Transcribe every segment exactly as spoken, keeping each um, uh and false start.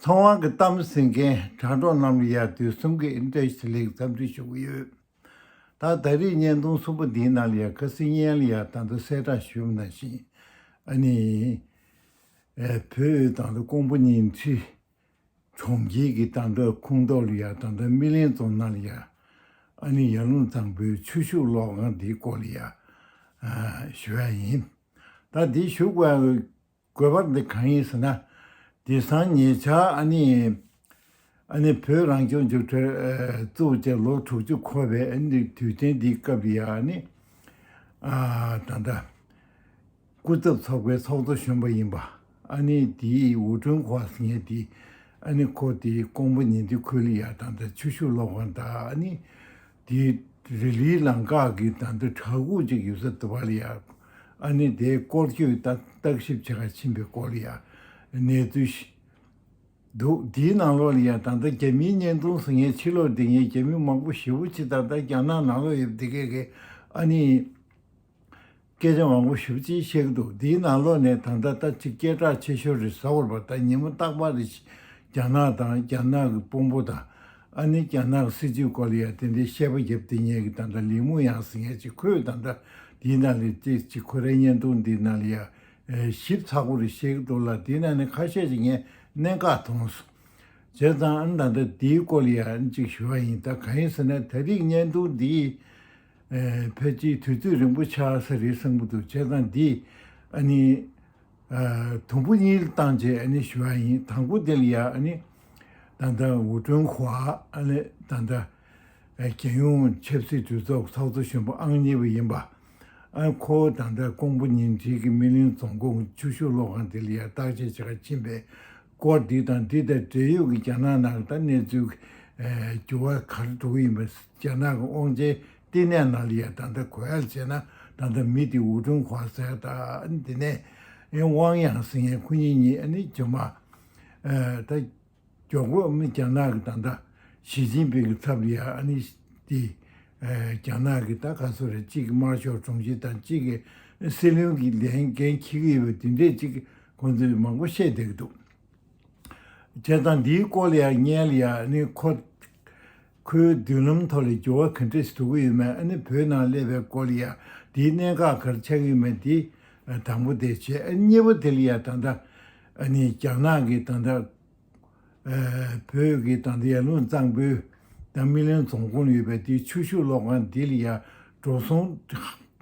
ཚོང་དབང་གི་གཏམ་གཟིགས་མཁན་དྲ་གྲོགས་རྣམས་ལ་ཡང་དུས་གསུམ་གྱི་བཀྲ་ཤིས་བདེ་ལེགས་འཚམས་འདྲི་ཞུ་གི་ཡོད། ད་ད་རེས་བརྙན་ཐུང་གསུམ་པ་འདིའི་ནང་ལ་ཡང་ཁ་སང་ཉིན་ལ་ཡང་ད་ལྟ་གསལ་བསྒྲགས་ཞུས་པ་ནང་བཞིན། ཨ་ནི། ཨེ། བོད་ད་ལྟ་ཀོང་པོ་ཉིང་ཁྲི་གྲོང་ཁྱེར་གྱི་ད་ལྟ་ཁོངས་གཏོགས་ལ་ཡང་ད་ལྟ་སྨིན་གླིང་རྫོང་ནང་ལ་ཡང་ཨ་ནི་ཡར་ཀླུང་གཙང་པོའི་ཆུ་ཤུགས་གློག་ཁང་འདིའི་སྐོར་ལ་ཡང་ཨ་ཞུ་ཡ་ཡིན། ད་འདི་ཞུ་དགོས་དགོས་པ་འདི་གང་ཡིན་ཟེར་ན། དེང་སང་ཉེ་ཆར་ཨ་ནི། ཨ་ནི་བོད་རང་སྐྱོང་ལྗོངས་གྲོས་ཨ་བཙུགས་བྱས་ལོ་དྲུག་ཅུ་འཁོར་བའི་ཨ་ནི་དུས་དྲན་འདིའི་སྐབས་ལ་ཡང་ཨ་ནི། ཨ་ད་ལྟ་སྐུ་ཚབ་ཚོགས་པའི་ཚོགས་གཙོ་གཞོན་པ་ཡིན་པ། ཨ་ནི་དེའི་ཝུའུ་ཀྲུང་ཧྭ་ཟེར་མཁན་དེ་ཨ་ནི་ཁོ་དེའི་ཀོང་པོ་ཉིང་ཁྲི་ཁུལ་ལ་ཡང་ད་ལྟ་ཆུ་ཤུགས་གློག་ཁང་དང་ཨ་ནི། དེའི་རི་ལིའི་ལམ་ཁ་གི་ད་ལྟ་བྲག་ཕུག་ཅིག་ཡོད་ས་དེ་བ་ལ་ཡ། ཨ་ནི་དེའི་སྐོར་སྐྱོད་ད་བརྟག་ཞིབ་བྱེད་ག་ཕྱིན་པའི་སྐོར་ལ་ཡ་གནས་ཚུལ་ཞིག་འདུག་དེའི་ནང་ལོགས་ལ་ཡ་ད་ལྟ་རྒྱ་མིའི་བརྙན་ཐུང་ཟེར་མཁན་ཕྱི་ལོགས་བསྡད་མཁན་རྒྱ་མི་མང་པོ་ཞེ་པོ་ཅིག་ད་ལྟ་རྒྱ་ནག་ནང་ལོགས་ཡོད་བསྡད་མཁན་གྱི་ཨ་ནི། སྐད་ཆ་མང་པོ་ཞེ་པོ་ཅིག་བཤད་ཀྱི་འདུག་དེའི་ནང་ལོགས་ནས་ད་ལྟ་ད་ཅིག་སྐད་གྲགས་ཆེ་ཤོས་རེད་ཟེར་བ་རེད་པ། ད་ཉིན་མོ་རྟག་པར་རེ་རྒྱ་ནག་དང་རྒྱ་ནག་གི་དཔོན་པོ་དང་ཨ་ནི་རྒྱ་ནག་གི་སྲིད་ཇུས་སྐོར་ལ་ཡ་དེ་འདྲའི་བཤད་པ་རྒྱབ་བསྡད་མཁན་གྱི་ད་ལྟ་ལི་མུ་ཡང་ཟེར་མཁན་ཅིག་ཁོས་ད་ལྟ་དེའི་ནང་ལ་ཅིག་ཅིག་ཁོ་རའི་བརྙན་ཐུང་འདིའི་ནང་ལ་ཡ་ཞིབ་ཚགས་པོ་རེ་བཤད་ཀྱི་འདུག་ལ། དེའི་ནང་ནས་ཁ་ཤས་ཅིག་ངས་གནད་འགག་མཐོང་སོང་། བྱས་ཙང་ཨ་ནི་ད་ལྟ་འདིའི་སྐོར་ལ་ཡ་ཨ་ནི་ཅིག་ཞུ་བ་ཡིན། ད་གང་ཡིན་ཟེར་ན་ད་རེས་བརྙན་ཐུང་འདི། ཨེ། ཕལ་ཆེར་དུས་ཚོད་རིང་པོ་ཆགས་ས་རེད་བསམ་གྱི་འདུག་བྱས་ཙང་འདི་ཨ་ནི། ཨ། དུམ་བུ་གཉིས་ལ་བཏང་བྱས་ཨ་ནི་ཞུ་བ་ཡིན། དང་པོ་དེ་ལ་ཡ་ཨ་ནི། ད་ལྟ་ཝུའུ་ཀྲུང་ཧྭ་ཨ་ནི་ད་ལྟ། ཨ། རྒྱལ་ཡོངས་ཆབ་སྲིད་གྲོས་ཚོགས་ཚོགས་གཙོ་གཞོན་པ་ཨང་གཉིས་པ་ཡིན་པ། ཨ། ཁོ་ད་ལྟ་ཀོང་པོ་ཉིང་ཁྲི་གི་སྨིན་གླིང་རྫོང་ཁོངས་ཆུ་ཤུགས་གློག་ཁང་དེ་ལ་ཡ་བརྟག་དཔྱད་བྱེད་ག་ཕྱིན་པའི་སྐོར་འདི་དང་འདི་དང་འབྲེལ་ཡོད་ཀྱི་རྒྱ་ནག་ནང་གི་ད་གནས་ཚུལ་གྱི་འགྱུར་བ་ག་རེ་འགྲོ་གི་ཡིན་པ། རྒྱ་ནག་གི་དབང་ཆའི་བསྟི་གནས་ནང་ལ་ཡ་ད་ལྟ་གོ་ཡ་བྱས་ན་ད་ལྟ་མི་དེ་ཝུའུ་ཀྲུང་ཧྭ་ཟེར་ད་འདི་ནས་ཨེ་ཝང་ཡང་ཟེར་མཁན་ཁོ་གཉིས་གཉིས་ཨ་ནི་ཇོ་མ་ཨ་ད། མགྱོགས་པོ་ཨ་ནི་རྒྱ་ནག་གི་ད་ལྟ་ཞི་ཅིན་ཕིང་གི་ཚབ་ལ་ཡ་ཨ་ནི་དེ། ཨེ། རྒྱ་ནག་གི་ད་ག་ཚོད་རེད། གཅིག་གི་དམར་ཤོག་དྲུང་ཆེ་དང་གཅིག་གི་སྲིད་བློན་གྱི་ལས་འགན་འཁྱེར་གྱི་ཡོད་པ་དེ་འདྲས་གཅིག་ཁོང་ཚོས་མང་པོ་བཤད་བསྡད་ཀྱི་འདུག་བྱས་ཙང་འདིའི་སྐོར་ལ་ཡ་ངས་ལ་ཡ་ཨ་ནི་ཁོ་ཁོའི་མདུན་ལམ་ཐོག་ལ་འགྱུར་བ་ག་འདྲས་ཞིག་འགྲོ་གི་ཡོད་མེད། ཨ་ནི་བོད་ནང་སླེབས་པའི་སྐོར་ལ་ཡ་དེའི་གནད་འགག་ག་རེ་ཆགས་ཀྱི་ཡོད་མེད་དེ་དང་པོ་དེ་བྱས། ཨ་ནི་གཉིས་པ་དེ་ལ་ཡ་ད་ལྟ་ཨ་ནི་རྒྱ་ནག་གི་ད་ལྟ། ཨ། བོད་ཀྱི་ད་ལྟ་ཡར་ཀླུང་གཙང་པོའི་ད་སྨིན་གླིང་རྫོང་ཁོངས་ཡོད་པའི་དེའི་ཆུ་ཤུགས་གློག་ཁང་འདི་ལ་ཡ་འགྲོ་སོང་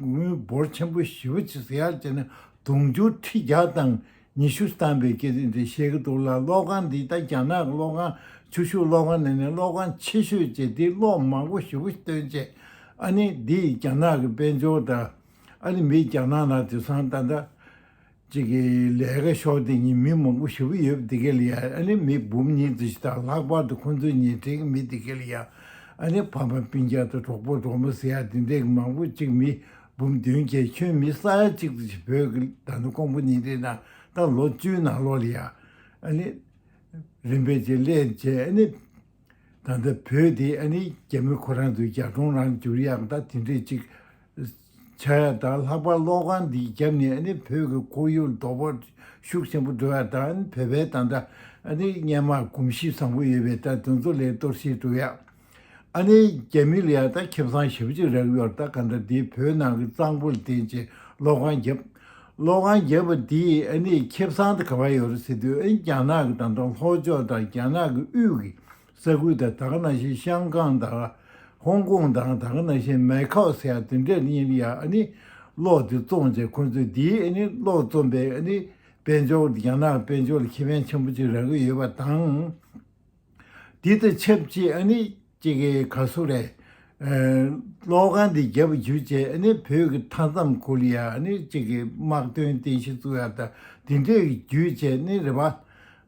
དངུལ་འབོར་ཆེན་པོ་ཞེ་པོ་ཅིག་ཟེར་ཡ་བྱས་ན་དུང་ཕྱུར་ཁྲི་བརྒྱ་དང་ཉི་ཤུ་བཏང་པའི་སྐད་ཆ་འདི་བཤད་ཀྱི་འདུག་ལ། གློག་ཁང་འདི་ད་རྒྱ་ནག་གི་གློག་ཁང་ཆུ་ཤུགས་གློག་ཁང་ནང་ནས་གློག་ཁང་ཆེ་ཤོས་བྱས། དེ་གློག་མང་པོ་ཞེ་པོ་བཏོན་བྱས། ཨ་ནི་འདི་རྒྱ་ནག་གི་དཔལ་འབྱོར་དང་ཨ་ནི་མི་རྒྱ་ནག་ནང་དེང་སང་ད་ལྟ། གཅིག་གི་ལས་ཀ་ཤོར་དེ་གཉིས་མི་མང་པོ་ཞེ་པོ་ཡོད་པ་དེ་ག་ལ་ཡ། ཨ་ནི་མི་འབུམ་གཉིས་ཙམ་ཞིག་དང་། ལྷག་པར་དུ་ཁོང་ཚོའི་ཉེ་འབྲེལ་གྱི་མི་དེ་ག་ལ་ཡ། ཨ་ནི་ཕ་མ་སྤུན་ཀྱག་དང་གྲོགས་པོ་གྲོགས་མོ་ཟེར་ཡ་དེ་འདྲས་ཀྱི་མང་པོ་གཅིག་མི་འབུམ་བདུན་བརྒྱད། ཁྱོན་མི་ས་ཡ་གཅིག་ཙམ་ཞིག་བོད་ཀྱི་ད་ནི་ཀོང་པོ་ཉིང་ཁྲི་ནང་ད་ལོ་བཅུའི་ནང་ལོགས་ལ་ཡ། ཨ་ནི་རིམ་པས་བྱས་སླེབས་བྱས། ཨ་ནི། ད་ལྟ་བོད་དེ་ཨ་ནི་རྒྱ་མི་ཁོ་རང་ཚོའི་རྒྱ་གྲོང་རང་འགྱུར་ཡག་ད་དེ་འདྲས་ཅིག་ཆགས་ཡ་ད། ལྷག་པར་གློག་ཁང་འདི་བརྒྱབ་ནས་ཨ་ནི་བོད་ཀྱི་ཁོར་ཡུག་ལ་དོ་ཕོག་ཤུགས་ཆེན་པོ་འགྲོ་ཡ་ད། ཨ་ནི་བོད་པའི་ད་ལྟ་ཨ་ནི་སྔོན་མ་གོམས་གཤིས་བཟང་པོ་ཡོད་པའི་ད་དེ་ཚོ་ལས་གཏོར་བཤིག་འགྲོ་ཡ། ཨ་ནི་རྒྱ་མི་ལ་ཡ་ད་ཁེ་བཟང་ཞེ་པོ་ཅིག་རག་གི་ཡོད་རེད། ད་ག་འདྲ་འདི་བོད་ནང་གི་གཙང་པོ་ལ་བརྟེན་བྱས་གློག་ཁང་བརྒྱབ། གློག་ཁང་བརྒྱབ་པ་འདི་ཨ་ནི་ཁེ་བཟང་དེ་ག་པར་ཡོད་རེད་ཟེར་དུས། ཨ་ནི་རྒྱ་ནག་གི་ད་ལྟ་ལྷོ་ཕྱོགས་དང་རྒྱ་ནག་གི་དབུས་ཀྱི་ས་ཁུལ་དང་། ད་ག་ནང་བཞིན་ཤང་ཀང་དང་ཧོང་ཀོང་དང་། ད་ག་ནང་བཞིན་མེ་ཁའོ་ཟེར་ཡ་དེ་འདྲ་གཉིས་ལ་ཡ་ཨ་ནི་གློག་དེ་བཙོངས་བྱས། ཁོང་ཚོས་འདིའི་ཨ་ནི་གློག་བཙོངས་པའི་ཨ་ནི་དཔལ་འབྱོར། རྒྱ་ནག་དཔལ་འབྱོར་ལ་ཁེ་ཕན་ཆེན་པོ་ཅིག་རག་གི་ཡོད་པ་དང་། འདི་དང་ཆབས་ཅིག་ཨ་ནི་ཅིག་གི་ག་སུ་རེད། ཨ། གློག་ཁང་འདི་བརྒྱབ་བརྒྱུད་བྱས་ཨ་ནི་བོད་ཀྱི་མཐའ་མཚམས་ཁུལ་ལ་ཡ་ཨ་ནི་ཅིག་གི་དམག་དོན་རྟེན་གཞི་བཙུགས་ཡ་ད་དེ་འདྲས་ཀྱི་བརྒྱུད་བྱས་ནི་རེད་པ།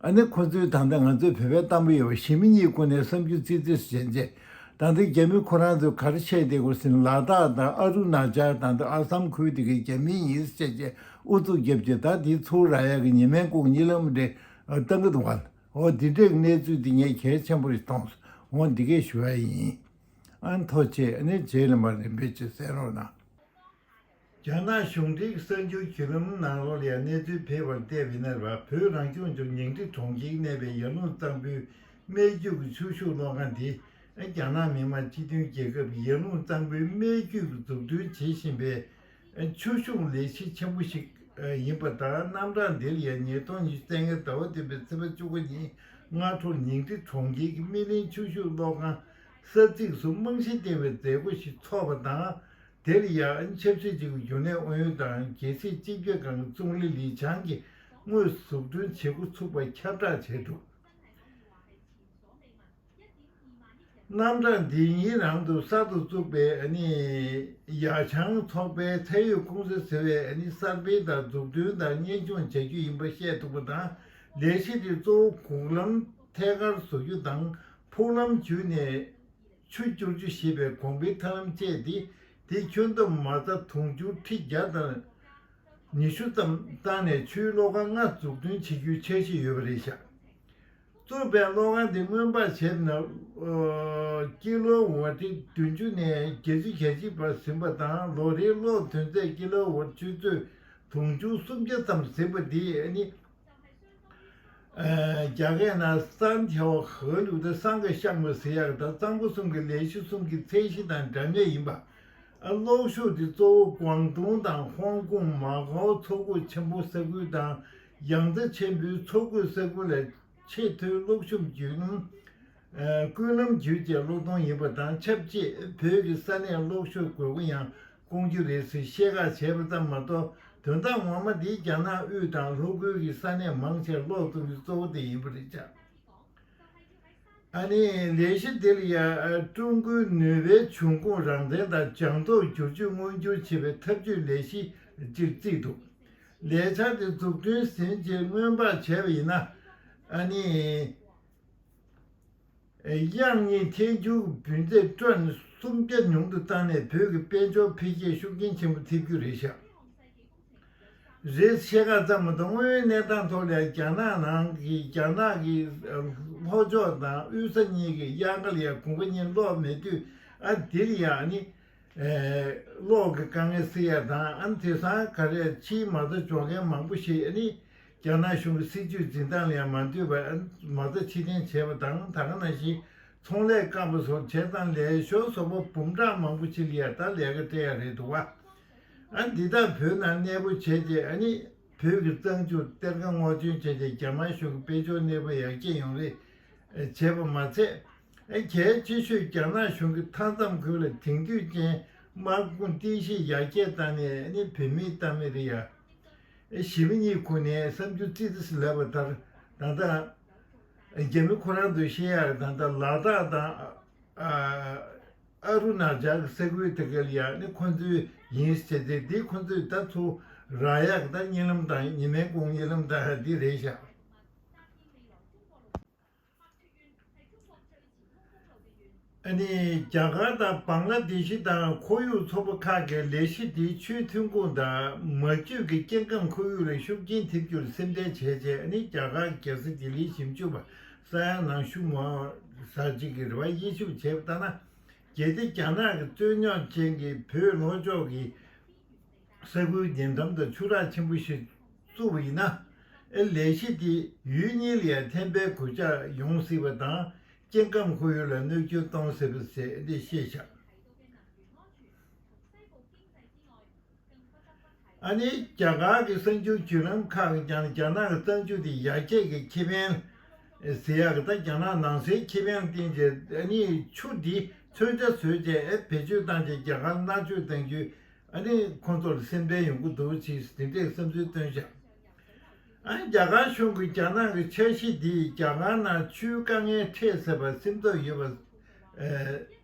ཨ་ནི་ཁོ་ཚོའི་ད་ལྟ་ང་ཚོའི་བོད་པའི་གཏམ་དཔེ་ཡོད་པ། ཞི་མི་གཉིས་ཀུན་ནས་བསམ་རྒྱུ་ཙི་ཙི་བྱས་བྱས། ད་ལྟ་རྒྱ་མི་ཁོ་རང་ཚོས་ག་རེ་བཤད་བསྡད་ཀྱི་ཡོད་ཟེར་ན། ལ་དྭགས་དང་ཨ་རུ་ན་ཅལ་དང་ད་ཨ་སམ་ཁུལ་དེ་གའི་རྒྱ་མི་ཡིན་ཟེར་བྱས་ཨུ་ཚུགས་བརྒྱབ་བྱས། ད་དེ་ཚུར་རག་ཡ་གི་ཉི་མའི་ལྐོག་གཉིད་ལམ་འདྲ་བཏང་གི་འདུག་ག། འོ་འདི་འདྲའི་གནས་ཚུལ་འདི་ངས་གལ་ཆེན་པོ་རེ་མཐོང་སོང་། འོ་འདི་གས་ཞུ་ཡ་ཡིན། ཨ་ནི་ཐུགས་རྗེ་ཆེ། ཨ་ནི་རྗེས་ལ་མར་རིམ་པས་ཅིག་གསན་རོགས་གནང་། རྒྱ་ནག་གཞུང་འབྲེལ་གྱི་གསར་འགྱུར་བརྒྱུད་ལམ་ནང་ལོགས་ལ་ཡང་གནས་ཚུལ་ཕེབས་པར་བལྟས་པ་ཡིན་ན་རེད་པ། བོད་རང་སྐྱོང་ལྗོངས་ཉིང་ཁྲི་གྲོང་ཁྱེར་གནས་པའི་ཡར་ཀླུང་གཙང་པོའི་སྨད་རྒྱུད་ཀྱི་ཆུ་ཤུགས་གློག་ཁང་དེ་རྒྱ་ནག་མི་དམངས་སྤྱི་མཐུན་རྒྱལ་ཁབ་ཀྱི་ཡར་ཀླུང་གཙང་པོའི་སྨད་རྒྱུད་ཀྱི་འཛུགས་སྐྲུན་བྱེད་བཞིན་པའི་ཆུ་ཤུགས་ལས་གཞི་ཆེན་པོ་ཞིག་ཡིན་པ་དང་། རྣམ་གྲངས་འདི་ལ་ཡང་ཉིས་སྟོང་ཉི་ཤུ་རྩ་ལྔའི་ཟླ་བ་བདུན་པའི་ཚེས་པ་བཅུ་དགུ་ཉིན་སྔ་དྲོར་ཉིང་ཁྲི་གྲོང་ཁྱེར་གྱི་སྨིན་གླིང་ཆུ་ཤུགས་གློག་ཁང་གསར་རྩིགས་སུ་རྨང་གཞི་བཏིང་བའི་མཛད་སྒོ་ཞིག་འཚོགས་པ་དང་། དེ་ལ་ཡང་ཆབ་སྲིད་ཅིག་གི་རྒྱུན་ལས་ཨུ་ཡོན་དང་རྒྱལ་སྲིད་སྤྱི་ཁྱབ་ཁང་གི་ཙུང་ལི་ལི་ཆང་གིས་དངོས་སུ་འཛུགས་སྐྲུན་བྱེད་འགོ་ཚུགས་པ་ཁྱབ་བསྒྲགས་བྱས་འདུག་རྣམ་གྲངས་འདི་ཉིད་རང་དུ་གསར་དུ་བཙུགས་པའི་ཨ་ནི་ཡ་ཆང་ཚོགས་པའི་ཚད་ཡོད་ཀུང་སི་ཟེར་བས་ཨ་ནི་གསར་སྤེལ་དང་འཛུགས་སྐྲུན་དང་གཉེར་སྐྱོང་བྱ་རྒྱུ་ཡིན་པ་བཤད་འདུག་པ་དང་། ལས་གཞི་དེ་གཙོ་བོ་འགོག་ལམ་ཐད་ཀར་བཟོ་རྒྱུ་དང་། ཕུག་ལམ་བརྒྱུད་ནས་ཆུ་བསྐྱུར་རྒྱུ་ཞེས་པའི་གོང་འཕེལ་ཐབས་ལམ་སྤྱད་དེ། དེ་ཁྱོན་བསྡོམས་མ་རྩ་དུང་ཕྱུར་ཁྲི་བརྒྱ་དང་ཉི་ཤུ་ཙམ་བཏང་ནས་ཆུའི་གློག་ཁང་ལྔ་འཛུགས་སྐྲུན་བྱེད་རྒྱུའི་འཆར་གཞི་ཡོད་པ་རེད་བཞག་བཙུགས་པའི་གློག་ཁང་དེ་སྔོན་དཔག་བྱས་ན། ཨ། ཀི་ལོ་ཝ་ཊི་བདུན་ཅུ་ནས་བརྒྱད་ཅུ་གྱ་གཅིག་བར་ཟིན་པ་དང་། ལོ་རེའི་གློག་ཐོན་ཚད་ཀི་ལོ་ཝ་ཊི་ཆུ་ཚོད་དུང་ཕྱུར་སུམ་བརྒྱ་ཙམ་ཟིན་པ་འདི་ནི། ཨ། རྒྱ་སྐད་ནང་三条河流的三个项目ཟེར་ཡག་དང་གཙང་པོ་གསུམ་གྱི་ལས་གཞི་གསུམ་གྱི་ཚད་གཞི་དང་འདྲ་མཉམ་ཡིན་པ། ཨ། གློག་ཤུགས་དེ་གཙོ་བོ་ཀོང་ཏུང་དང་ཧོང་ཀོང་མ་ཀའོ་མཚོ་ཁུག་ཆེན་པོ་ས་ཁུལ་དང་། ཡང་རྩེ་ཆེན་པོའི་མཚོ་ཁུག་ས་ཁུལ་ལ་ཆེས་མཐོའི་གློག་ཤུགས་བརྒྱུད་ལམ། ཨ། ཀུན་ལམ་བརྒྱུད་བཅས་གློག་གཏོང་ཡིན་པ་དང་ཆབས་ཅིག་བོད་ཀྱི་ས་གནས་གློག་ཤུགས་དགོས་མཁོ་ཡང་སྐོང་རྒྱུ་རེད་ཟེར་བཤད་ཁག་བྱས་པ་ཙམ་མ་གཏོགས། དོན་དག་ངོ་མ་འདི་རྒྱ་ནག་དབུས་དང་ལྷོ་ཁུལ་གྱི་ས་གནས་མང་ཆེར་གློག་གཏོང་རྒྱུ་གཙོ་བོ་དེ་ཡིན་པ་རེད་བྱ། ཨ་ནི་ལས་གཞི་འདི་ལ་ཡང་ཀྲུང་གོའི་ནུས་པའི་འབྱུང་ཁུངས་རང་བཙན་དང་ལྗང་མདོག་བསྒྱུར་བཅོས་མངོན་འགྱུར་བྱེད་པའི་འཐབ་ཇུས་ལས་གཞི་ཅིག་བརྩིས་འདུག་ལས་འཆར་དེ་འཛུགས་སྐྲུན་ཟིན་རྗེས་སྔོན་དཔག་བྱས་པ་ཡིན་ན། ཨ་ནི། དབྱང་གཉིས་ཐན་སྐྱུག་བུན་ཚད་ཊོན་སུམ་བརྒྱ་ཉུང་དུ་བཏང་ནས་བོད་ཀྱི་དཔལ་འབྱོར་འཕེལ་རྒྱས་ཤུགས་རྐྱེན་ཆེན་པོ་ཐེབས་རྒྱུ་རེད་བཞག་རེད་བཤད་ཁག་ཙམ་མ་གཏོགས། དངོས་ཡོད་གནས་སྟངས་ཐོག་ལ་རྒྱ་ནག་ནང་གི་རྒྱ་ནག་གི་ལྷོ་ཕྱོགས་དང་དབུས་ས་གཉིས་ཀྱི་དབྱར་ཁ་ལ་ཡང་དགུན་ཁ་གཉིས་གློག་མེད་དུས། ཨ། འདི་ལ་ཡང་ནི། ཨེ། གློག་གི་དཀའ་ངལ་སེལ་ཡ་དང་། ཨ། དེང་སང་ག་རེ་ཕྱིའི་མ་རྩ་འཇོག་མཁན་མང་པོ་ཞིག་ཨ་ནི་རྒྱ་ནག་གཞུང་གི་སྲིད་ཇུས་འཛིན་སྟངས་ལ་ཡང་མ་འདོད་པར། ཨ། མ་རྩ་ཕྱིར་འཐེན་བྱས་པ་དང་། ད་ག་ནང་བཞིན་ཚོང་ལས་བཀག་པ་སོགས་བྱས་ཙང་ལས་ཞོར་ཟོག་པོ་འབུམ་ཕྲག་མང་པོ་ཞིག་ལ་ཡང་ད་ལས་ཀ་སྤྲད་ཡ་རེད་འདུག་བ། ཨ། འདི་དག་བོད་ནང་གནས་སྤོ་བྱས་རྗེས། ཨ་ནི་བོད་ཀྱི་གཙང་ཆུ་གཏེར་ཁ་སྔོག་འདོན་བྱས་རྗེས་རྒྱ་དམར་གཞུང་གི་དཔལ་འབྱོར་གནས་བབ་ཡར་རྒྱས་ཡོང་རེ་བྱས་པ་མ་ཚད། ཨ། གལ་ཆེ་ཤོས་རྒྱ་ནག་གཞུང་གིས་མཐའ་མཚམས་ཁུལ་ལ་དེང་དུས་ཅན་དམག་དཔུང་རྟེན་གཞི་ཡར་རྒྱས་བཏང་ནས། ཨ་ནི་བོད་མིའི་རྟ་མི་རེ་ཡ། ཨ། བཞི་པ་གཉིས་ཁུར་ནས་བསམ་རྒྱུ་ཙི་ཙི་ལབ་པ་ལྟར། ད་ལྟ་རྒྱ་མི་ཁོ་རང་ཚོས་བཤད་ཡག་ད་ལྟ་ལ་དྭགས་དང་། ཨ། ཨ་རུ་ན་ཅལ་གྱི་ས་ཁུལ་དེ་ག་ལ་ཡ་ནི་ཁོ་ཚོའི་ཡིན་ཟེར་ཏེ། འདི་ཁོ་ཚོས་ད་ཚུར་རག་ཡག་ད་གཉིད་ལམ་དང་། ཉི་མའི་དགུང་གཉིད་ལམ་དང་འདི་རེད་ཤག་ཨ་ནི་རྒྱ་གར་དང་བང་ལ་དེ་ཤི་དང་ཁོར་ཡུག་ཚོགས་པ་ཁག་གིས་ལས་གཞི་འདིའི་ཆུའི་ཐོན་ཁུངས་དང་མ་རྒྱུད་ཀྱི་སྐྱེ་ཁམས་ཁོར་ཡུག་ལ་ཤུགས་རྐྱེན་ཐེབས་རྒྱུར་སེམས་ཁྲལ་བྱས་རྗེས། ཨ་ནི་རྒྱ་གར་གྱི་རྒྱལ་ས་ལྡི་ལིའི་ཞིབ་འཇུག་པ་ས་ཡ་ནང་ཤུ་མོ་ཟ་ཅིག་གིས་རེ་བ་དབྱེ་ཞིབ་བྱས་པ་ལྟར་ན། གལ་ཏེ་རྒྱ་ནག་གི་རྩོད་རྙོག་ཅན་གྱི་བོད་ལྷོ་ཕྱོགས་ཀྱི་ས་ཁུལ་ཉེ་འགྲམ་དུ་ཆུ་རགས་ཆེན་པོ་ཞིག་བཙུགས་པ་ཡིན་ན། ཨེ། ལས་གཞི་དེ་ཡུལ་གཉིས་ལ་ཡང་ཕན་པའི་གོད་ཆག་ཡོང་སྲིད་པ་དང་། སྐྱེ་ཁམས་ཁོར་ཡུག་ལ་གནོད་སྐྱོན་གཏོང་སྲིད་པ་ཟེར་ཏེ་བཤད་བཞག་ཨ་ནི་རྒྱ་གར་གྱི་གསར་འགྱུར་བརྒྱུད་ལམ་ཁག་གིས་ཀྱང་རྒྱ་ནག་གི་གཙང་ཆུ་དེ་ཡར་རྒྱས་ཀྱི་ཁེ་ཕན་ཟེར་ཡག་གི། ད་རྒྱ་ནག་ནང་སའི་ཁེ་ཕན་བརྟེན་བྱས། ཨ་ནི་ཆུ་འདི་མཚོན་ཆ་བཟོས་བྱས། ཨེ། བེད་སྤྱོད་བཏང་བྱས་རྒྱ་གར་མནར་གཅོད་གཏང་རྒྱུ། ཨ་ནི་ཁོང་ཚོར་སེམས་ཁྲལ་ཡོང་གི་འདུག་ཅེས་དེ་འདྲའི་བསམ་ཚུལ་བཏོན་བཞག་ཨ། རྒྱ་གར་གཞུང་གིས་རྒྱ་ནག་གི་འཆར་གཞི་འདིས་རྒྱ་གར་ནང་ཆུའི་དཀའ་ངལ་འཕྲད་སྲིད་པར་སེམས་འཚབ་ཡོད་པ། ཨ།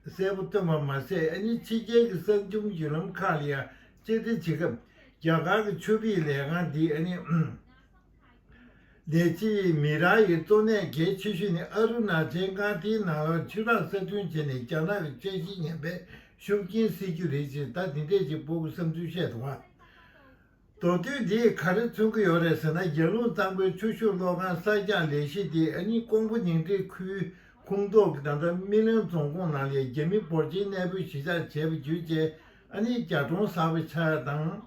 གསལ་པོ་བཏོན་པ་མ་ཟད། ཨ་ནི་ཕྱི་རྒྱལ་གྱི་གསར་འགྱུར་བརྒྱུད་ལམ་ཁག་ལ་ཡང་གཅིག་སྒྲིལ་བྱེད་སྐབས། རྒྱ་གར་གྱི་ཆུ་བེད་ལས་ཁང་འདིས། ཨ་ནི་ལས་བྱེད་མི་ར་ཡི་གཙོ་གནད་གལ་ཆེ་ཤོས་ནི་ཨ་རུ་ན་ཅལ་མངའ་སྡེའི་ནང་ལ་ཆུ་རགས་གསར་སྐྲུན་བྱས་ནས་རྒྱ་ནག་གི་འཆར་གཞི་ངན་པའི་ཤུགས་རྐྱེན་སེལ་རྒྱུ་རེད་ཅེས། ད་དེ་འདྲས་ཅིག་སྤོ་གི་བསམ་ཚུལ་བཤད་འདུག་བ། མདོར་བསྡུས་འདིས་ག་རེ་མཚོན་གྱི་ཡོད་རེད་ཟེར་ན། ཡར་ཀླུང་གཙང་པོའི་ཆུ་ཤུགས་གློག་ཁང་གསར་རྒྱག་ལས་གཞི་དེ། ཨ་ནི་ཀོང་པོ་ཉིང་ཁྲི་ཁུལ་ཁོངས་གཏོགས་ཀྱི་ད་ལྟ་སྨིན་གླིང་རྫོང་ཁོངས་ནང་ལ་རྒྱ་མི་འབོར་ཆེན་གནས་སྤོས་གཞིས་ཆགས་བྱས་པ་བརྒྱུད་བྱས། ཨ་ནི་རྒྱ་གྲོང་གསར་པ་ཆགས་ཡ་དང་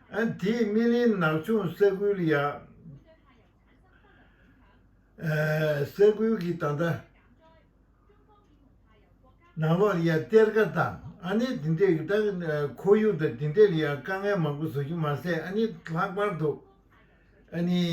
ཨ་དེའི་སྨིན་གླིང་ནག་ཆུང་ས་ཁུལ་ལ་ཡ། ཨ་ས་ཁུལ་གྱི་ད་ལྟ་ནང་ལོགས་ལ་ཡ་གཏེར་ཁ་དང་ཨ་ནི་དེ་འདྲས་ཀྱི་ད་ཁོར་ཡུག་དང་དེ་འདྲས་ལ་ཡ་དཀའ་ངལ་མང་པོ་བཟོ་རྒྱུ་མ་ཟད། ཨ་ནི་ལྷག་པར་དུ་ཨ་ནི།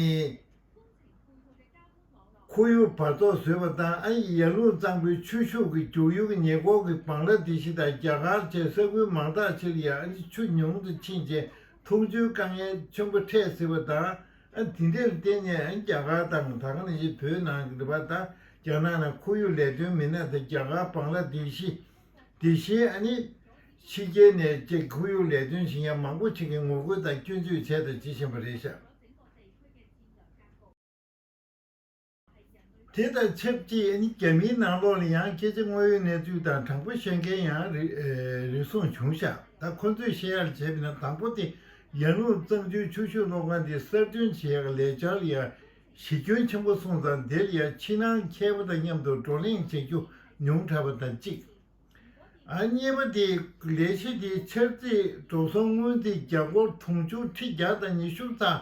ཁོར་ཡུག་འབག་བཙོག་བཟོས་པ་དང་། ཨ་ཡི་ཡར་ཀླུང་གཙང་པོའི་ཆུ་ཤུགས་ཀྱི་རྒྱུག་ཡུལ་གྱི་ཉེ་འཁོར་གྱི་བང་ལ་སྡེ་བཞི་དང་རྒྱ་གར་བཅས་ས་ཁུལ་མང་དག་ཅིག་ལ་ཡང་ཨ་ནི་ཆུ་ཉུང་དུ་ཕྱིན་རྗེས་འཐུང་ཆུའི་དཀའ་ངལ་ཆེན་པོ་འཕྲད་སྲིད་པ་དང་། ཨ་དེ་འདྲ་ལ་བརྟེན་ནས་ཨ་རྒྱ་གར་དང་ད་ག་ནང་བཞིན་བོད་ནང་གི་རེད་པ། ད་རྒྱ་ནག་ནང་ཁོར་ཡུག་ལས་དོན་མི་སྣ་དང་རྒྱ་གར་བང་ལ་སྡེ་བཞི་སྡེ་བཞིའི་ཨ་ནི་ཕྱི་རྒྱལ་ནས་ཅིག་ཁོར་ཡུག་ལས་དོན་བྱེད་མཁན་མང་པོ་ཅིག་གིས་ངོ་རྒོལ་དང་སྐྱོན་བརྗོད་བྱས་དང་བྱེད་བཞིན་པ་རེད་ཤག་དེ་དང་ཆབས་ཅིག་ཨ་ནི་རྒྱ་མིའི་ནང་ལོགས་ལ་ཡང་སྐད་ཆ་དངོས་ཡོད་གནས་ཚུལ་དང་དྲང་པོ་བཤད་མཁན་ཡང་རེ་ཨེ་རེ་ཟུང་བྱུང་ཤག་ད་ཁོ་ཚོས་བཤད་ཡག་བྱས་པ་ཡིན་ན། དང་པོ་དེ་ཡར་ཀླུང་གཙང་ཆུའི་ཆུ་ཤུགས་གློག་ཁང་དེ་གསར་ཐོན་བྱེད་ཡག་ལས་འཆར་ལ་ཡང་གཞི་ཁྱོན་ཆེན་པོ་སོང་ཙང་། དེ་ལ་ཡང་ཕྱི་ནང་མཁས་པ་དང་མཉམ་དུ་བགྲོ་གླེང་བྱེད་རྒྱུ་ཉུང་དྲགས་པ་དང་གཅིག་ཨ་གཉིས་པ་དེ་ལས་གཞི་དེའི་འཆར་རྩིས་འགྲོ་སོང་སྔོན་རྩིས་རྒྱ་སྒོར་དུང་ཕྱུར་ཁྲི་བརྒྱ་དང་ཉི་ཤུ་ཙམ་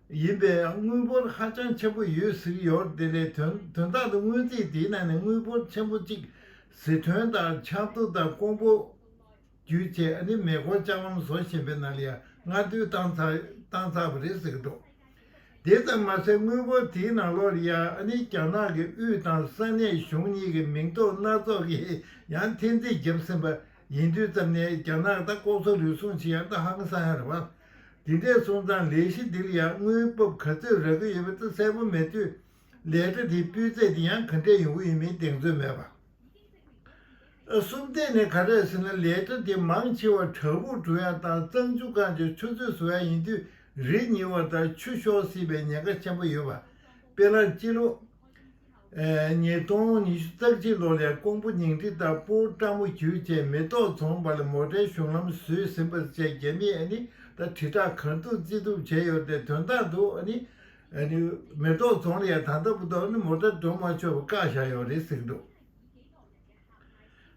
ཡིན་པས། དངུལ་འབོར་ཧ་ཅང་ཆེན་པོ་ཡོད་ཟེར་གྱི་ཡོད་རེད། དེ་ལས་དོན་དོན་དག་ཏུ་སྔོན་རྩིས་དེའི་ནང་ནས་དངུལ་འབོར་ཆེན་པོ་གཅིག་ཟི་ཁྲོན་དང་ཆབ་མདོ་དང་ཀོང་པོ་བརྒྱུད་བྱས་ཨ་ནི་མེ་འཁོར་ལྕགས་ལམ་བཟོ་བཞིན་པའི་ནང་ལ་ཡང་སྔ་བསྡུས་བཏང་ཚར་བཏང་ཚར་བ་རེད་ཟེར་གྱི་འདུག་དེ་ཙམ་མ་ཟད་དངུལ་འབོར་དེའི་ནང་ལོགས་ལ་ཡང་ཨ་ནི་རྒྱ་ནག་གི་དབུས་དང་ས་གནས་གཞུང་གཉིས་ཀྱི་མིང་ཐོག་སྣ་ཚོགས་ཀྱི་ཡང་འཐེན་རྩིས་བརྒྱབ་ཟིན་པ་ཡིན་དུས་ཙམ་ནས། རྒྱ་ནག་ད་ལྐོག་ཟ་རུལ་སུངས་བྱེད་ཡག་ད་ཧང་སང་ཡག་རེད་བ། དེ་འདྲས་སོང་ཙང་ལས་གཞི་འདི་ལ་ཡང་དངུལ་འབབ་ག་ཚོད་རག་གི་ཡོད་པ་ད་གསལ་པོ་མེད་དུས། ལས་གྲྭ་དེའི་སྤུས་ཚད་དེ་ཡང་ག་འདྲས་ཡོང་གི་ཡོད་མེད་གདེང་ཚོད་མེད་པ། གསུམ་ཐད་ནས་ག་རེ་ཟེར་ན། ལས་གྲྭ་དེ་མང་ཆེ་བ་བྲག་ཕུག་འགྲོ་ཡ་དང་གཙང་ཆུ་སྒང་གི་ཆུ་མཛོད་བཟོ་ཡ་ཡིན་དུས། རི་ཉིལ་བ་དང་ཆུ་ཤོར་སྲིད་པའི་ཉེན་ཁ་ཆེན་པོ་ཡོད་པ། དཔེར་ན་སྤྱི་ལོ་ཨེ་ཉིས་སྟོང་ཉི་ཤུ་རྩ་གཅིག་ལོ་ལ་ཀོང་པོ་ཉིང་ཁྲི་དང་སྤོ་བོ་སྤྲ་མོ་བརྒྱུད་བྱས་མེ་ཏོག་རྫོང་བར་ལ་མོ་ཊའི་གཞུང་ལམ་བཟོས་ཟིན་པ་བཅས། རྒྱ་མིས་ཨ་ནི་ད་དྲིལ་བསྒྲགས་གང་ཐུབ་ཅི་ཐུབ་བྱས་ཡོད་དེ། དོན་དག་ཏུ་ཨ་ནི་ཨ་ནི་མེ་ཏོག་རྫོང་ལ་ཡང་ད་ལྟ་བར་དུ་ཨ་ནི་མོ་ཊ་འགྲོ་མ་ཆོག་པ་བཀག་བཞག་ཡོད་རེད་ཟེར་གྱི་འདུག་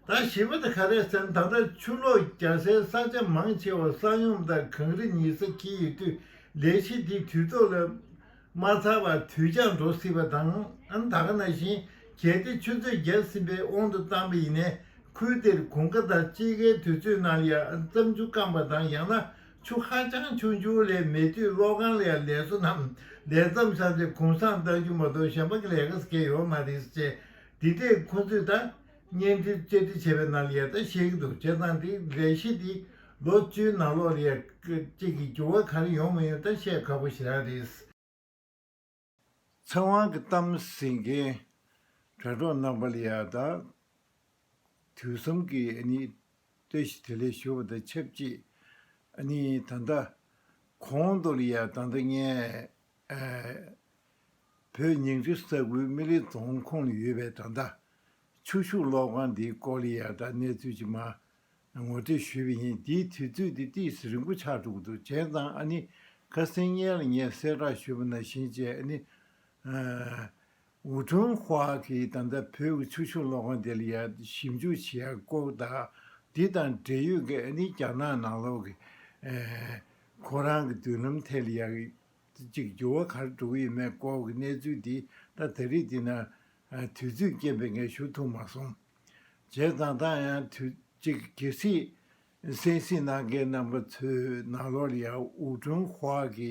ད་བཞི་པ་དེ་ག་རེ་ཟེར་ན། ད་ལྟ་ཆུ་ལོག་རྒྱག་སའི་ས་ཆ་མང་ཆེ་བ་ས་ཡོམ་དང་གངས་རི་ཉིལ་ས་འཁེལ་ཡོད་དུས། ལས་གཞི་འདི་དུས་ཐོག་ལ་མ་ཚར་བར་དུས་འགྱངས་འགྲོ་སྲིད་པ་དང་། ཨ་ནི་ད་ག་ནང་བཞིན་གལ་ཏེ་ཆུ་མཛོད་བརྒྱབ་ཟིན་པའི་དབང་དུ་བཏང་པ་ཡིན་ནའི། ཁུལ་དེར་དགུན་ཁ་དང་དཔྱིད་ཀའི་དུས་ཚོད་ནང་ལ་ཡང་གཙང་ཆུ་སྐམ་པ་དང་། ཡང་ན་ཆུ་ཧ་ཅང་ཆུང་ཆུང་ལས་མེད་དུས། གློག་ཁང་ལ་ཡང་ལས་བཟོ་རྣམས་ལས་མཚམས་བཞག་སྟེ་གུང་སེང་གཏང་རྒྱུ་མ་གཏོགས་གཞན་པ་གི་ལས་ཀ་ཟེར་མཁན་ཡོད་མ་རེད་ཅེས། འདི་འདྲས་ཁོ་ཚོས་ད་བརྙན་འཕྲིན་བཅར་འདྲི་བྱས་པའི་ནང་ལ་ཡང་ད་བཤད་ཀྱི་འདུག་བྱས་ཙང་འདི་ལས་གཞི་འདི་ལོ་བཅུའི་ནང་ལོགས་ལ་ཡང་གཅིག་གི་འགྱུར་བ་ག་རེ་ཡོང་མི་ཡོང་ད་བཤད་ཁག་པོ་ཞེ་དྲག་རེད། ཚེ་དབང་གི་གཏམ་གཟིགས་མཁན་དྲ་གྲོགས་རྣམ་པ་ལ་ཡང་ད་དུས་གསུམ་གྱི་ཨ་ནི་བཀྲ་ཤིས་བདེ་ལེགས་ཞུ་བ་དང་ཆབས་ཅིག་ཨ་ནི་ད་ལྟ་གོང་དུ་ལ་ཡང་ད་ལྟ་ངས་ཨ་བོད་ཉིང་ཁྲི་ས་ཁུལ་སྨན་གླིང་རྫོང་ཁོངས་ལ་ཡོད་པའི་ད་ལྟ་ཆུ་ཤུགས་གློག་ཁང་འདིའི་སྐོར་ལ་ཡང་ད་གནས་ཚུལ་ཅིག་མར་ངོ་སྤྲོད་ཞུས་པ་ཡིན། འདིའི་དུས་ཚོད་འདི་ཏོག་ཙམ་རིང་པོ་ཆགས་འགྲོ་གི་འདུག་བྱས་ཙང་ཨ་ནི་ཁ་སང་ཉིན་ལ་ངས་གསལ་བསྒྲགས་ཞུས་པ་ནང་བཞིན་བྱས། ཨ་ནི་ཨ་ཝུ་ཁྲུན་ཧྭ་གིས་ད་ལྟ་བོད་ཀྱི་ཆུ་ཤུགས་གློག་ཁང་དེ་ལ་ཡང་ཞིབ་འཇུག་བྱེད་ཡག་སྐོར་དང་། འདི་དང་འབྲེལ་ཡོད་ཀྱི་ཨ་ནི་རྒྱ་ནག་ནང་ལོགས་ཀྱི་ཨ་ཁོ་རང་གི་མདུན་ལམ་ཐད་ལ་ཡང་ཅིག་འགྱུར་བ་ག་རེ་འགྲོ་གི་ཡོད་མེད་སྐོར་གྱི་གནས་ཚུལ་འདི་ད་ད་རེས་འདི་ན་ཨ་དུས་ཚོད་རྐྱེན་པས་ངས་ཞུ་ཐུབ་མ་སོང་། བྱས་ཙང་ད་ཡང་དུས་གཅིག་གལ་སྲིད་གསན་གཟིགས་གནང་མཁན་རྣམ་པ་ཚོའི་ནང་ལོགས་ལ་ཡང་ཝུ་ཁྲུན་ཧྭ་གི་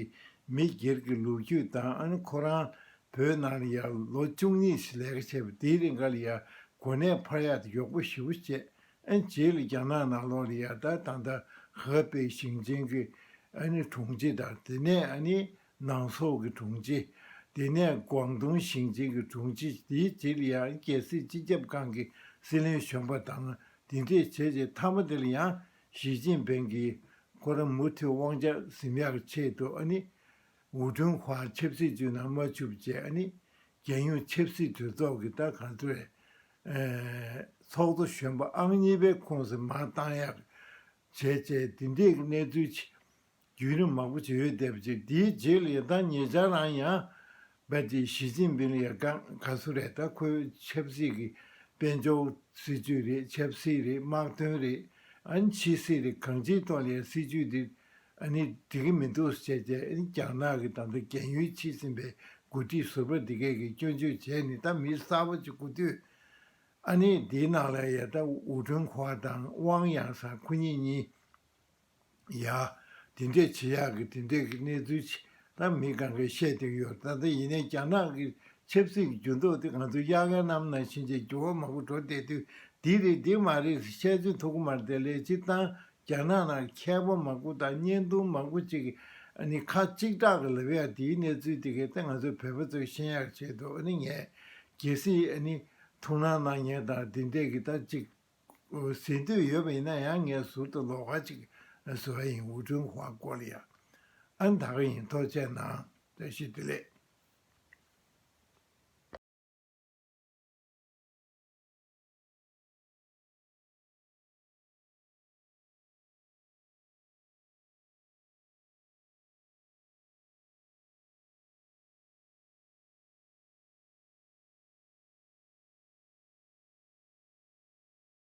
མི་སྒེར་གྱི་ལོ་རྒྱུས་དང་། ཨ་ནི་ཁོ་རང་བོད་ནང་ལ་ཡང་ལོ་བཅུ་གཉིས་ཤིག་ལས་ཀ་བྱས་པ་དེའི་རིང་ག་ལ་ཡང་གོ་གནས་འཕར་ཡག་དེ་མགྱོགས་པོ་ཞེ་པོ་བྱས། ཨ་ནི་རྗེས་ལ་རྒྱ་ནག་ནང་ལོགས་ལ་ཡང་ད་ད་ལྟ་ཧེ་པེ་ཞིང་ཆེན་གྱི་ཨ་ནི་དྲུང་ཆེ་དང་། དེ་ནས་ཨ་ནི་ནང་སོག་གི་དྲུང་ཆེ། དེ་ནས་ཀོང་ཏུང་ཞིང་ཆེན་གྱི་དྲུང་ཆེ། དེའི་རྗེས་ལ་ཡང་རྒྱལ་སྲིད་སྤྱི་ཁྱབ་ཁང་གི་སྲིད་བློན་གཞོན་པ་དང་། དེ་འདྲས་བྱས་རྗེས་མཐའ་མ་དེ་ལ་ཡང་ཞི་ཅིན་ཕིང་གིས་ཁོ་རང་མུ་མཐུད་དབང་ཆ་ཟིན་ཡག་ཆེད་དུ་ཨ་ནི་ཝུ་ཁྲུན་ཧྭ་ཆབ་སྲིད་ཅུས་ནང་མ་བཅུག་བྱས། ཨ་ནི་རྒྱལ་ཡོངས་ཆབ་སྲིད་གྲོས་ཚོགས་ཀྱི་ད་ག་ཚོད་རེད། ཨེ་ཚོགས་གཙོ་གཞོན་པ་ཨང་གཉིས་པའི་ཁོངས་སུ་མར་བཏང་ཡག་བྱས་བྱས། དེ་འདྲས་ཀྱི་གནས་ཚུལ་ཅིག་བརྒྱུད་རིམ་མང་པོ་ཅིག་ཡོད་བསྡད་པ་ཅིག་དེའི་རྗེས་ལ་ཡང་ད་ཉེ་ཆར་རང་ཡང་བལ་ཏེ་ཞི་ཅིན་ཕིང་ལ་ཡང་གང་ག་སུ་རེད། ད་ཁོའི་ཆབ་སྲིད་ཀྱི་དཔལ་འབྱོར་སྲིད་ཇུས་རེད། ཆབ་སྲིད་རེད། དམག་དོན་རེད། ཨ་ནི་ཕྱི་སྲིད་རེད། གང་ཅིའི་ཐོག་ལ་ཡང་སྲིད་ཇུས་འདི་ ཨ་ནི་འགྲིག་གི་མི་འདུག་ཟེར་བྱས་ཨ་ནི་རྒྱ་ནག་གི་ད་ལྟ་རྒན་ཡོལ་ཕྱིན་ཟིན་པའི་འགོ་ཁྲིད་ཟུར་པ་འདི་གས་ཀྱིས་སྐྱོན་བརྗོད་བྱས་ནས་ད་མི་གསར་པ་ཅིག་དགོས་དུས། ཨ་ནི་འདིའི་ནང་ལ་ཡ་ད་ཝུའུ་ཁྲུན་ཧྭ་དང་ཝང་ཡང་སང་ཁོ་གཉིས་གཉིས། ཡ། དེ་འདྲས་བྱེད་ཡག་གི་དེ་འདྲས་ཀྱི་གནས་ཚུལ་ཅིག་ད་མི་གང་གས་བཤད་བསྡད་ཀྱི་ཡོད། ད་ལྟ་ཡིན་ནའི་རྒྱ་ནག་གི་ཆབ་སྲིད་ཀྱི་འགྱུར་ལྡོག་དེ་ང་ཚོ་དབྱར་ཁའི་གནམ་ནང་བཞིན་ཅིག་འགྱུར་བ་མང་པོ་འགྲོ་བསྡད་དུས་འདི་རེད་འདི་མ་རེད་བཤད་ཚོད་ཐུབ་ཀྱི་མ་རེད། དེ་ལས་སྤྱིར་བཏང་རྒྱ་ནག་ནང་མཁས་པ་མང་པོ་དང་བརྙན་ཐུང་མང་པོ་ཅིག་ཨ་ནི་ཁ་གཅིག་གྲགས་ཀྱི་ལབ་ཡག་དེའི་གནས་ཚུལ་དེ་གས་ད་ང་ཚོ་བོད་པ་ཚོས་ཤེས་ཡག་ཆེད་དུ་ཨ་ནི་ངས་གལ་སྲིད་ཨ་ནི་ཐུགས་སྣང་གནང་མཁན་དང་དེ་འདྲས་ཀྱི་ད་ཅིག་ཟིན་འདོད་ཡོད་པ་ཡིན་ན་ཡང་ངས་ཟུར་དུ་ལོགས་ཀ་ཅིག་བཟོ་ཡ་ཡིན། ཝུའུ་ཁྲུན་ཧྭ་སྐོར་ལ་ཡ། ཨ་ནི་ད་ག་ཡིན། ཐུགས་རྗེ་གནང་། བཀྲ་ཤིས་བདེ་ལེགས།